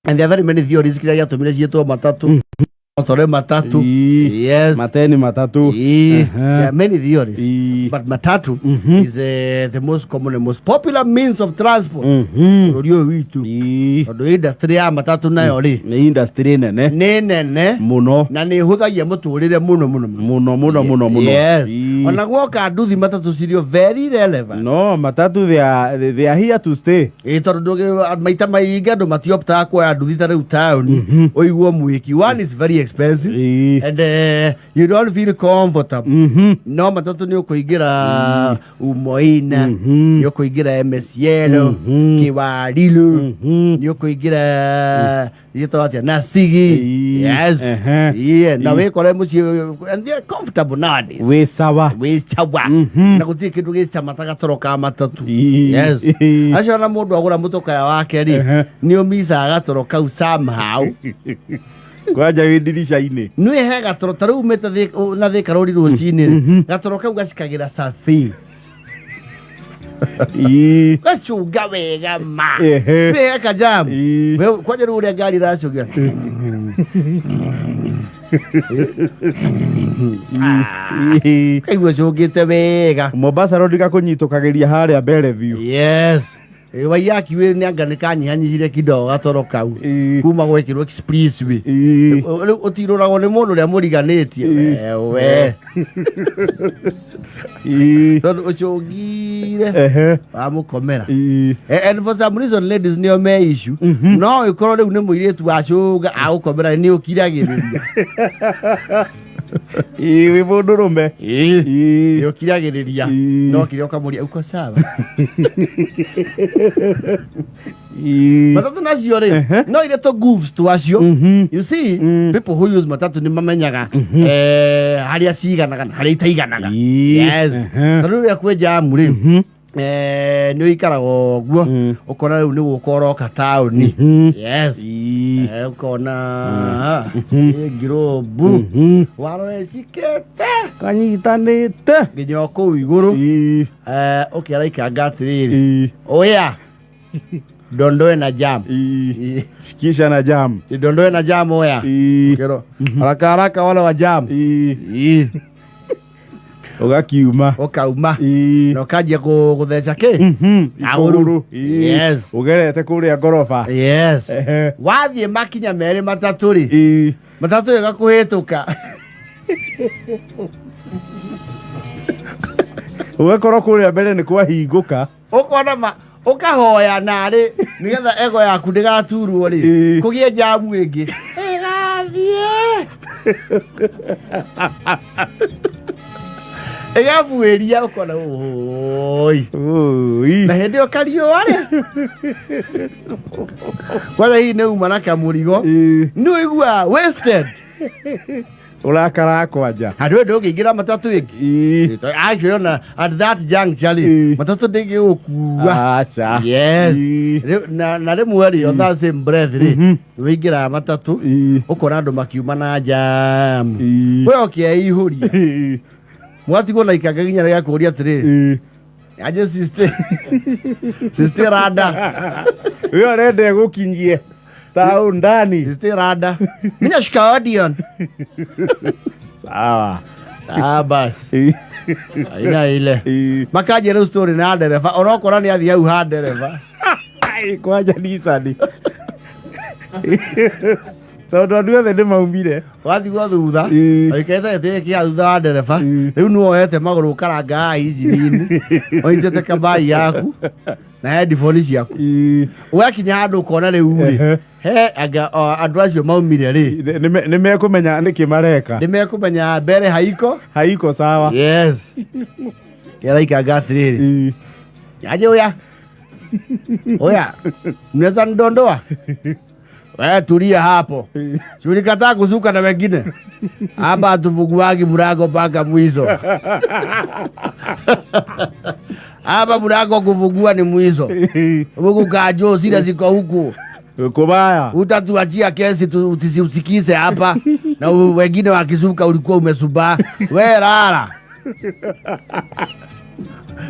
And there are very many theories kĩrĩa gĩatũmire ciĩtwo matatu, tore matatu. Yes. Mateni matatu. Ii. There are many theories, but matatu is the most common and most popular means of transport bũrũri ũyũ witũ, tondũ industry ya matatu nayo rĩ, Nĩ industry nene nĩ nene mũno. Na nĩ ĩhũthagia mũtũrĩre mũno mũno mũno. Mũno mũno mũno mũno. Yes. Ona guoka nduthi, matatu cirio very relevant. No matatu, they are here to stay. Ĩ, tondũ maita maingĩ andũ matioptaga kuoya nduthi ta rĩu taũni ũiguo mwĩki. One is very expensive and you don't feel comfortable. No matatu nĩ ũkũingĩra Umoina, nĩ ũkũingĩra MSL, Kiwarilu, nĩ ũkũingĩra gĩtagwo atĩa, Nasigi. Yes. Yeah, na wĩkore mũciĩ, and they are comfortable nowadays. Wĩ sawa. Wĩ sawa. Na gũtirĩ kĩndũ gĩcama ta gatoro ka matatu. Yes. Acio ona mũndũ agũra mũtokaya wake rĩ, nĩ ũmicaga gatoro kau somehow. Kwanja wĩ ndirica-inĩ. Nĩ he gatoro ta rĩu umĩte na Thĩka Road rũcinĩ rĩ, gatoro kau gacikagĩra cabi. Gacunga wega ma. Wĩ he kajamu. Kwanja rĩu ũrĩa ngari ĩracũgia. Kaigua cũngĩte wega. Mombasa Road gakũnyitũkagĩria harĩa mbere biũ. Yes. Waiyaki Way nĩ anga nĩ kanyihanyihire kidogo gatoro kau kuma gwekĩrwo expressway. Rĩu ũtirũragwo nĩ mũndũ ũrĩa mũriganĩtie we, tondũ ũcũngire wamũkomera. And for some reason ladies nĩo me issue. No ĩkorwo rĩu nĩ mũirĩtu wacũnga agũkomera, nĩ ũkiragĩrĩria. Ĩĩ, wĩ mũndũ rũme. Nĩ ũkiragĩrĩria. No kĩrĩa ũkamũria, "Uko sawa?" Matatu nacio rĩ, no irĩ tũ goofs twacio. You see, people who use matatu nĩ mamenyaga harĩa ciganaga na harĩa itaiganaga. Yes. Tondũ rĩrĩa kwĩ jamu rĩ, nĩ ũikaraga ũguo, ũkona rĩu nĩ gũka ũroka taũni. Yes. Ũkona ĩ ngirũmbu warora ĩcikĩte Kanyitanĩte nginya o kũu igũrũ. Ũkera ikanga atĩrĩrĩ, "Oya, dondoe na jam." Shikisha na jam. Dondoe na jam, oya. Kero haraka haraka wale wa jam. Ũgakiuma. Ũkauma na ũkanjia gũtheca kĩ. Agũrũ. Igũrũ. Yes. Ũgerete kũrĩa ngoroba. Yes. Wathiĩ makinya merĩ matatũ rĩ, matatũ ĩgakũhĩtũka. Ũgakorwo kũrĩa mbere nĩ kwahingũka. Ũkona ma ũkahoya narĩ nĩgetha ego yaku ndĩgaturwo rĩ, kũgĩe jamu ĩngĩ ĩgathiĩ ĩgabuĩria, ũkona ũi. Ũi. Na hĩndĩ ĩyo kariũa rĩ, kwanja hihi nĩ uma na kamũrigo, nĩ ũiguaga wasted. Ũrakara kwanja. Handũ ĩyo ndũngĩingĩra matatũ ĩngĩ. Actually, ona at that juncture rĩ, matatũ ndĩngĩgũkua. Aca. Yes. Na rĩmwe rĩ, on that same breath rĩ, wĩingĩraga matatũ, ũkona andũ makiuma na jamu, we ũkeihũria, mwatigwo na ikanga nginya rĩgakũria atĩrĩrĩ, "Aje sister, sister rada?" We ũrenda ĩgũkinyie taũni ndani. "Sister rada, mimi nashika Odeon." Sawa. Ah, bas. Aina ile makanjia rĩu story na ndereba, onokora nĩ athiĩ hau ha ndereba. Ai, kwanja Nissan tondũ andũ othe nĩ maumire. Watigwo thutha, ũikarĩte gĩtĩ gĩa thutha wa ndereba, rĩu nĩ woete magũrũ ũkaranga haha injini-inĩ, ũnyitĩte kambai yaku na headphone ciaku. Ũgakinya handũ ũkona rĩu rĩ, he anga o, andũ acio maumire rĩ, Nĩ mekũmenya nĩkĩ mareka. Nĩ mekũmenya mbere haiko. Haiko sawa. Yes. Kĩraikanga atĩrĩrĩ, "Aje oya oya, mnaweza nidondoa? We tulia hapo, si ulikataa kusuka na wengine hapa? Hatufunguagi mlango mpaka mwisho hapa, mlango kufungua ni mwisho huku. Kanjo zile ziko huku Kubaya. Utatuachia kesi tusiusikize hapa na wengine wakisuka ulikuwa umesubaa. We lala."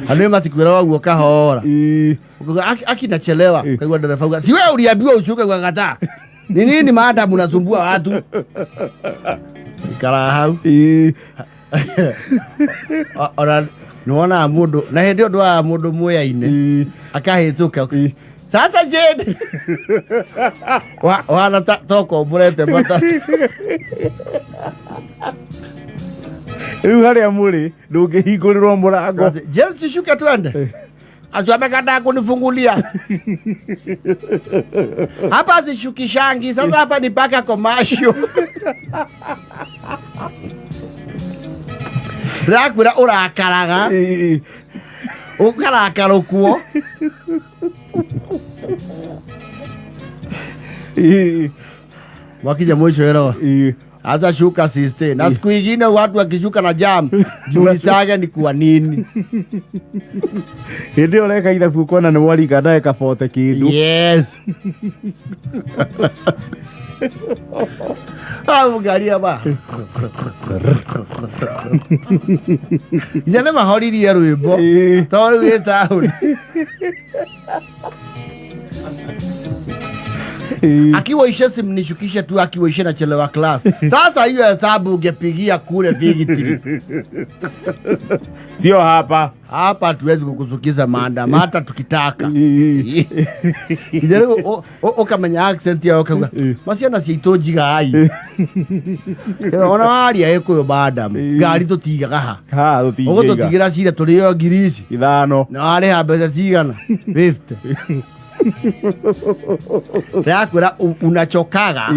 Andũ matikwĩra ũguo kahora. Ukauga, "Akinachelewa." Ukaigua ndereba auga, "Si wewe uliambiwa ushuke?" Ukakataa. Ni nini madam unasumbua watu? Ikara hau. Ona nĩwonaga mũndũ na hĩndĩ ĩyo ndwaga mũndũ muoyaine akahĩtũka sasa Jane wana tokomborete matatũ. Rĩu harĩa mũrĩ ndũngĩhingũrĩrwo mũrango. James, shuka twende. Acio amekataa kunifungulia. Hapa zishukishangi, sasa hapa ni paka commercial. Ndĩrakwĩra ũrakaraga, ũkarakara ũkuo. Mwakinya mwisho ĩro. Hata shuka sister. Na siku ingine watu wakishuka na jam, jiulizaga ni kwa nini. Hĩndĩ ĩyo ũreka ithabu ũkona nĩ mwaringa ndagĩka 40 kĩndũ. Yes. Angalia ba. Nginya nĩ mahoririe rwĩmbo tondũ rĩu ĩ taũni. Akiwaishe simnishukishe tu, akiwaishe na chelewa class. Sasa hiyo hesabu ungepigia kule Vigitiri. Sio hapa. Hapa hatuwezi kukusukiza maandamano hata tukitaka. Nginya rĩu ũkamenya accent yao ũkauga maciana ciitũ njigai. Ona waria Gĩkũyũ madam, ngari tũtigaga ha. Ha tũtingĩiga. Ũgũtũtigĩra cira tũrĩo ngiri ici. 5. Na warĩha mbeca cigana? 50. Ndĩrakwĩra unachokaga,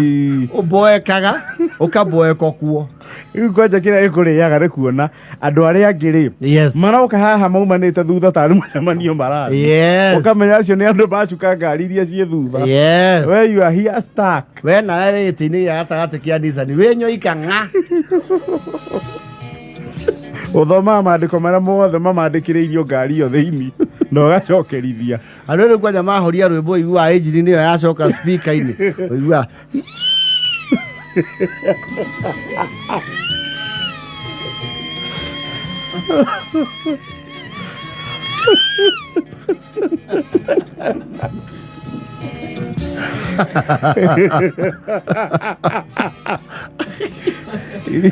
ũboekaga, ũkaboeka kuo. Rĩu kwanja kĩrĩa gĩkũrĩaga nĩ kuona andũ arĩa angĩ rĩ Yes. maroka haha maumanĩte thutha tarĩ mũcemanio marathiĩ. Yes. Ũkamenya acio nĩ andũ macuka ngari iria ciĩ thutha. Yes. We you are here stuck. We nawe wĩ gĩtĩ-inĩ gĩa gatagatĩ kĩa Nissan wĩ nyoika ng'a. Ũthomaga maandĩko marĩa mothe mamandĩkĩrĩirio ngari ĩyo thĩinĩ na ũgacokerithia. Andũ rĩu kwanja mahoria rwĩmbo ũiguaga engine nĩyo yacoka speaker-inĩ ũiguaga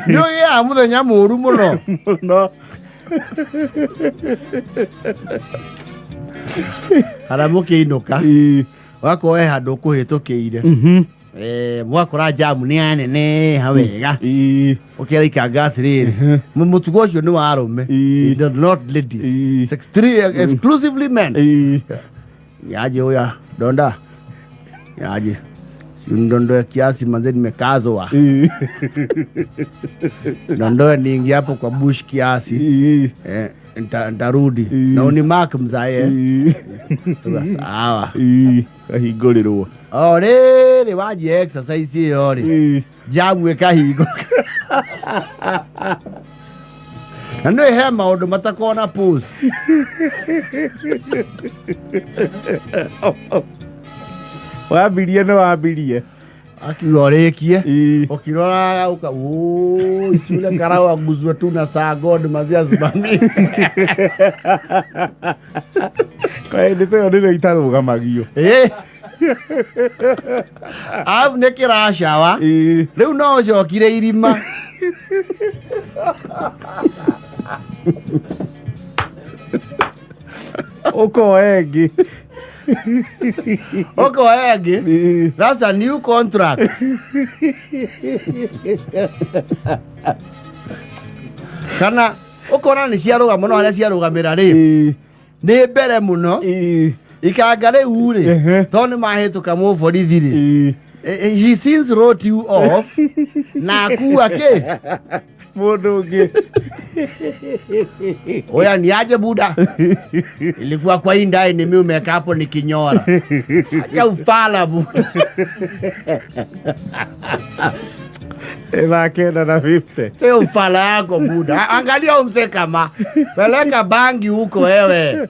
nĩ ũgĩaga mũthenya mũru mũno. Mũno. Kana mũkĩinũka ũgakorwo he handũ ũkũhĩtũkĩire. Mwakora jamu nĩ yaneneha wega. Ũkera ikanga atĩrĩrĩ mũtugo ũcio nĩ wa arũme, not ladies. It's exclusively men. Yaje huya donda yaje ndondoe kiasi manze nimekazwa ndondoe niingie hapo kwa bush kiasi ntarudi na unimark mzae. Sawa. Kahingũrĩrwo. O rĩrĩ wanjia exercise ĩyo rĩ jamu ĩkahingũka na nĩ he maũndũ matakoragwo na pause. Wambirie nĩ wambirie. Akiuga ũrĩkie ũkĩroraga ũka ici ule karau aguzwe tu na saa God mazia asimamite. Kwa hĩndĩ ta ĩyo nĩrĩo itarũgamagio. Arabu nĩ kĩracawa rĩu no ũcokire irima. Ũkoe ĩngĩ. Ũkoe ĩngĩ. That's a new contract. Kana ũkona nĩ ciarũgama mũno harĩa ciarũgamĩra rĩ nĩ mbere mũno ikanga rĩu rĩ tondũ nĩ mahĩtũka mũborithi rĩ he since wrote you off na akua kĩ Mũndũ ũngĩ. Oya ni aje buda. Ilikuwa kwa hii ndai ni mimi umeka hapo nikinyora. Acha ufala buda. Thaa 9 na 50. Sio ufala yako buda. Angalia umse kama. Peleka bangi huko wewe.